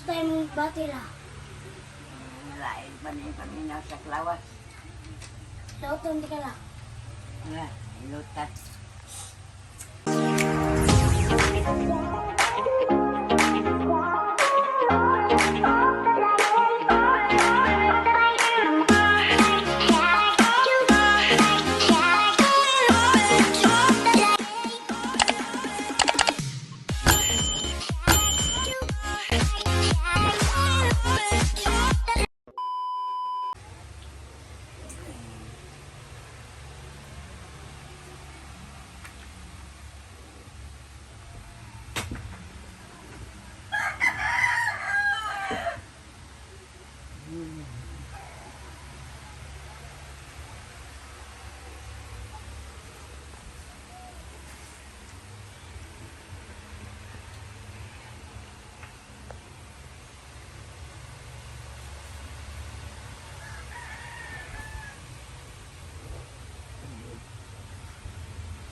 Kumusta yung bati la? Lain pa ni paminaw sa klawas. Lauton di ka la. Nga, ilutas.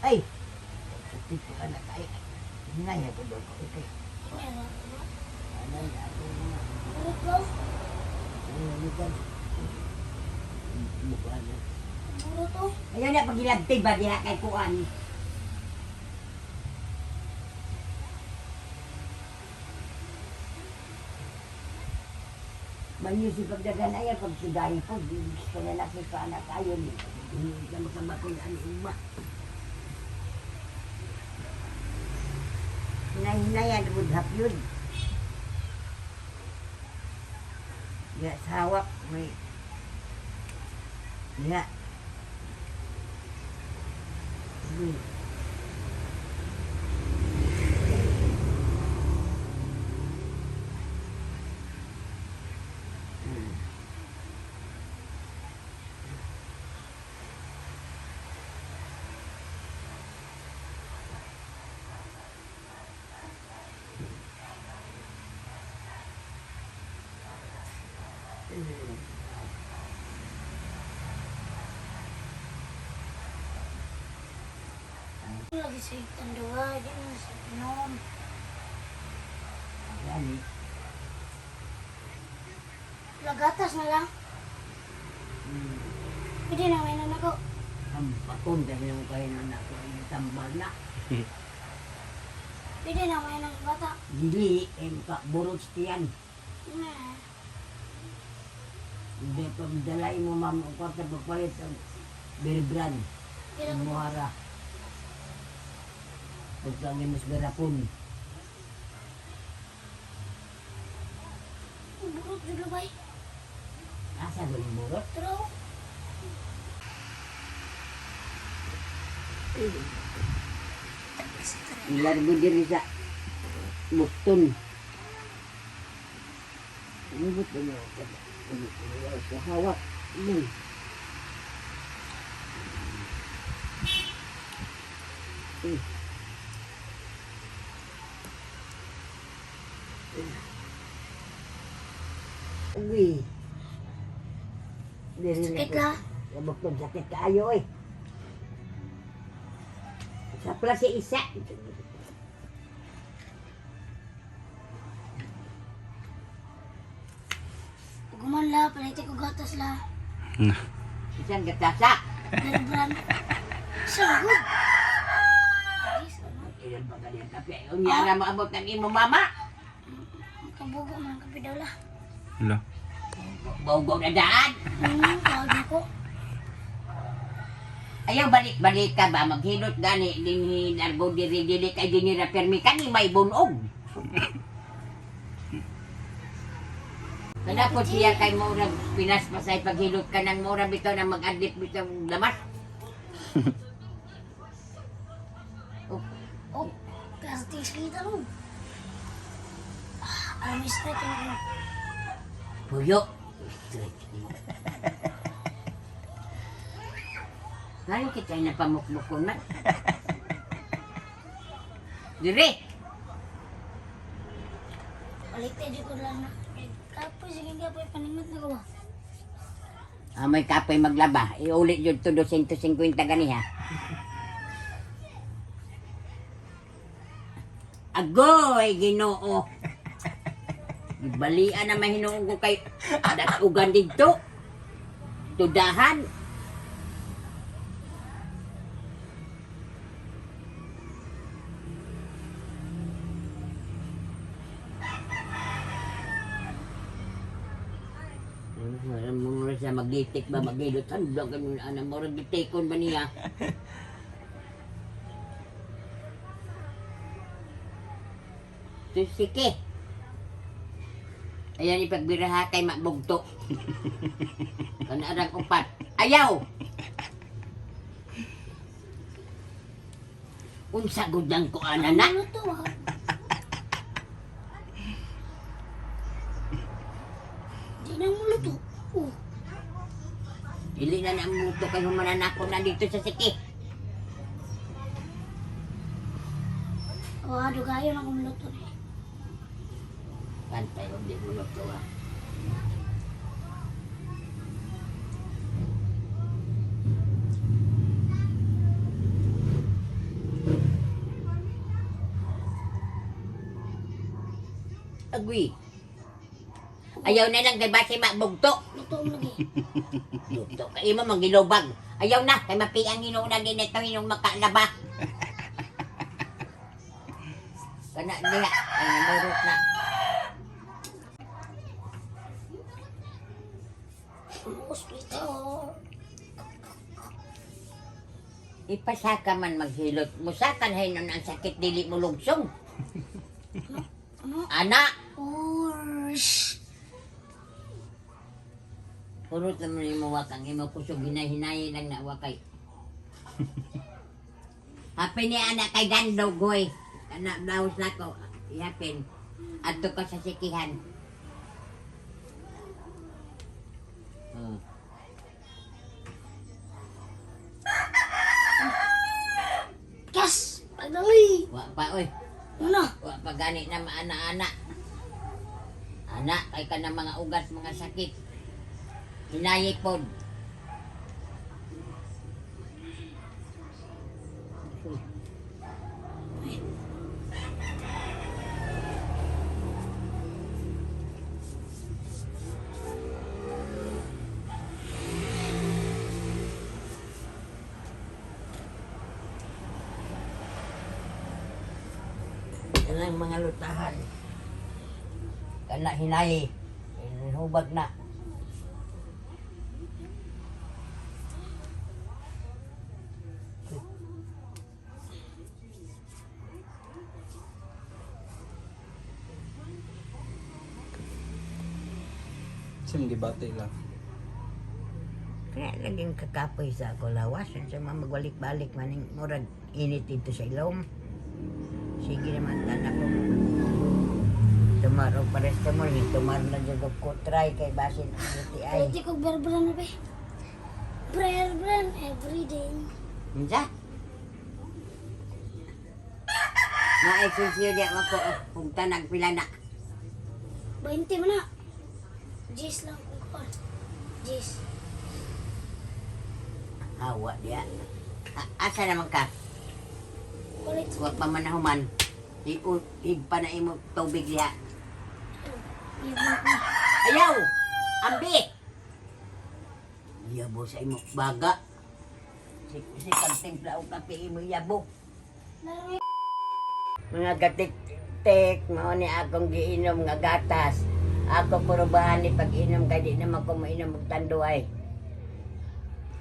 Ay! Sakit pa ka na tayo. Hinaya ko doon ko. Okay. Ano na ako mga. Burot ba? Ano na Mukha na. Burot oh. Ayaw na pagilagtay ba diha kay kuan. Manyo si pagdagan ayaw pag sudahin po, di gusto na na sa anak ayo ni. Hindi ka makamakon ang uma. Hinay-hinayan mo hap yun. Ya, sawak, may. Ya. Lagi sa tanduwa, di na sa inom. Ayan eh. Lagatas na lang. Pwede na may ako. Ang pakon dahil mo kayo na ako ang tambal na. Pwede na may ng bata. Dili, eh, burot tiyan. Na. Hindi pa dalay mo ma'am ang kwarta pagpalit ang beer brand. Kailan Ang muhara. Pagkangin mas garapon. Burot jud bay. Asa galing burot? Pero Ilargo diri sa Boston. Umubot na niya. Sa hawak. Ano? Eh. Uy. Diri na sakit ko. la. Sa Boston, sakit kaayo eh. Sa pala si isa. Guman la, paliti ko gatas la. Na. Isang gatasa. Beer brand. So good. Ay, salamat. Ilan ba ganyan kape? Unya na maabot ng imo mama. Kabugo man kape daw la. Lo. Bawgaw na daan. Tawag na ko. Ayaw balik-balik ka ba? Maghilot gani. Dinhi nargo diri dili kay dinhi na permi kani may bunog. Kada po siya kay murag Pinas pasay paghilot ka ng mura bitaw na mag-adlip bitaw ng lamas. Oh, Oh, kasi kita mo. Ah, alam mo, straight na ako. Puyo. Ngano kita ay napamukmukon man? Dire! Balik tayo ko lang na. Kapoy, sige kapoy, paningot na ko ba? Ah, may kapoy maglaba. Iulit yun to 250 gani ha. Agoy, Ginoo. Balian na mahinuong ko kay datugan dito. Tudahan. Mura siya magitik ba magilot handog ganun ana mura gitikon ba niya. Tusike. Ayan ipagbiraha kay mabugto. Kanarang upat. Ayaw! Unsa gudang ko ana na? Ano to ha? Di na mo luto. Oh, Dili na na muto kay humanan ako na dito sa siki. oh dugayon ako luto ni. Pantay og di mo luto ah. Agwi. Ayaw na lang kay base mabugto. Luto mo lagi. Luto kay imo mangilobag. Ayaw na kay mapiang hinuuna din ito hinong makalaba. Kana diha ay namurot na. Hospital. Ipasaka man maghilot. Musakan hay nun ang sakit dili mo lugsong. Ano? Ana, Urs. purot naman imo wakang imo kusog hinahinay lang na wakay. Happy ni anak kay Dandog hoy. Anak blouse na ko. Ihapin. Adto ka sa sikihan. Yes! Pagdali! Wa pa oy. Ano? Wa pa gani na maana-ana. Ana kay ka na mga ugat mga sakit. Hinayi pod. Yan ang mga lutahan. Kana hinayi. Hubag na. Sim gibati lang. Kaya laging kakapoy sa ako lawas. Sa mga magbalik-balik maning murag init dito sa ilong. Sige naman tanak ko. Tomorrow paracetamol, tomorrow na dyan ko try kay basin ang UTI. Pwede ko berbran na ba? Berbran every day. Unsa? Na-exensyo di ako kung tanag pila na. 20 mo na. Jis lang kung kuwan. Jis. Hawa diya. Asa naman ka? Ulit. Wa pa man human. Higpa na imo tubig diha. Ayaw! Ambi! Yabo sa imo baga. Si si pagtimpla og kape imo yabo. Mga gatik-tik, mao ni akong giinom nga gatas. Ako purubahan ni pag-inom kay di naman ko mainom og tanduay.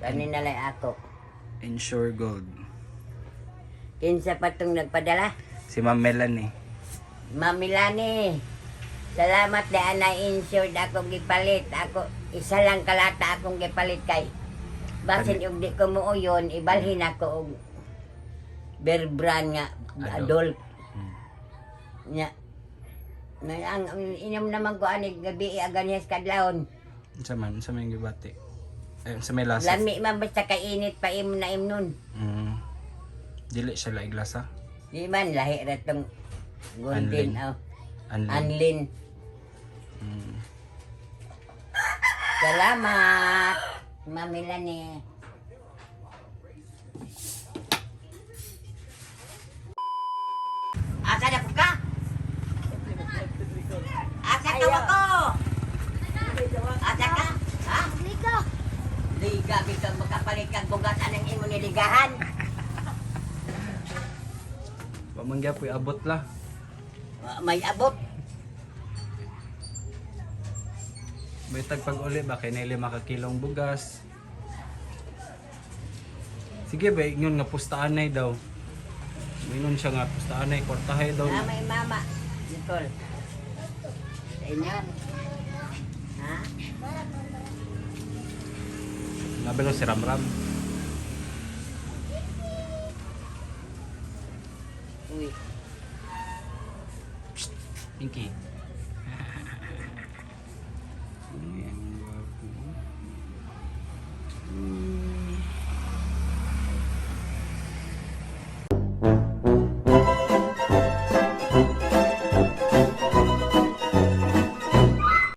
Kani na lang ako. Insure Gold. Kinsa pa tong nagpadala? Si Ma'am Melanie. Mamilani. Salamat daan na insured akong gipalit. Ako isa lang kalata akong gipalit kay basin og di ko muuyon ibalhin ako og bear brand nga Adult. adult. Nya. Na ang inom naman ko ani gabi aganhas kadlawon. Unsa man, unsa may gibati? Ay, unsa may lasa? Lami man basta kay init pa imo na imnon. Dili siya laig lasa. Di man lahi ra tong golden Anlin. oh. Anlin. Anlin. Salamat, Mami Lani. Asa na po ka? Asa Tawa ko. Asa ka? Ha? Liga. Liga bitaw makapalit kag bugat anang imo niligahan. Wa man gyapoy abot la. Wa may abot. Bitag pag uli ba kay naili makakilong bugas. Sige ba ingon nga pustaanay daw. Ingon siya nga pustaanay kwartahay daw. Na may mama. Nicole. Sa inyo. Ha? Nabelo si Ramram. Uy. Pinky.